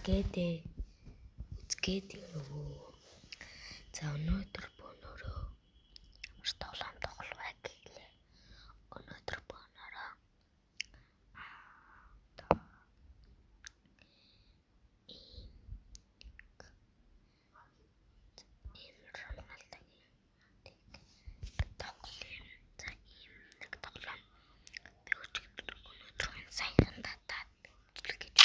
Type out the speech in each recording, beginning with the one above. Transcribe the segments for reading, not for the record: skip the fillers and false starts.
Үзгээд үзгээд юу. За өнөөдөр бөөнөрөө ямар тоглоом тоглох вэ гэлээ. Өнөөдөр бөөнөрөө ийм Роналдогийн тоглоом. За ийм нэг тоглоом би өчигдөр өнөөдөр саяхан татаад бичлэг гэж.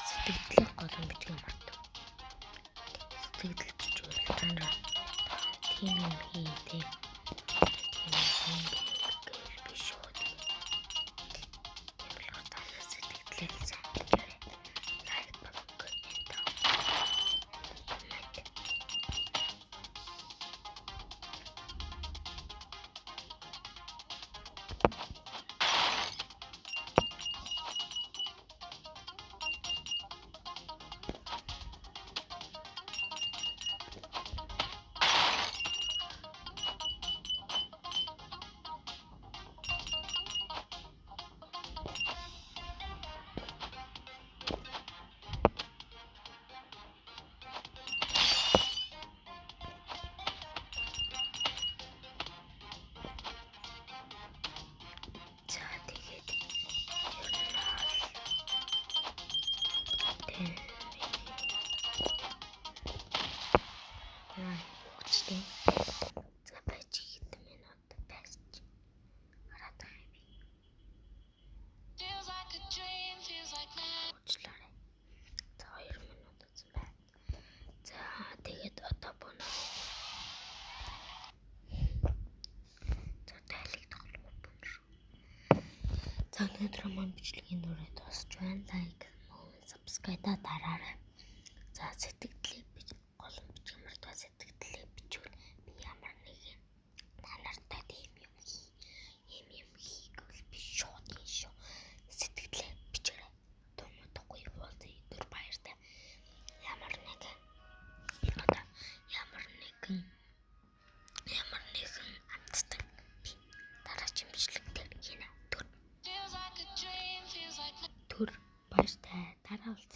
Сэтгэлээ голон бичгээ мартав. Сэтгэл бичвэл та нар тийм юм хий те. Тийм юм гэвэл би шууд. Тийм болохоор та нар сэтгэлээ сайн бичээрэй. Лайк болон коммент. Коммент. За тэгээд ер нь бол тийм яа хөгжтэй. За байж хэдэн минут байж хараад байгаа юм би. Feels like a dream, feels like magic. Уучлаарай. За 2 минут үзсэн байна. За тэгээд одоо боноо. За тайлыг тоглох бон шүү. За өнөөдөр маань бичлэгийн дурыг дуусч байна. Лайк, subscribe дараарай. За сэтгэлдээ бич голон бичих мартаа сэтгэлдээ бичвэл би ямар нэгэн та нартай тийм юм хий. Ийм юм хий гэвэл би шууд хийн шүү. Сэтгэлдээ бичээрэй. Томодохгүй уулзъя. Түр баяртай. Ямар нэгэн одоо ямар нэгэн амттан би дараагийн бичлэг дээр хийнэ. Түр Feels like a dream, feels like түр баяртай. Дараа уулзъя.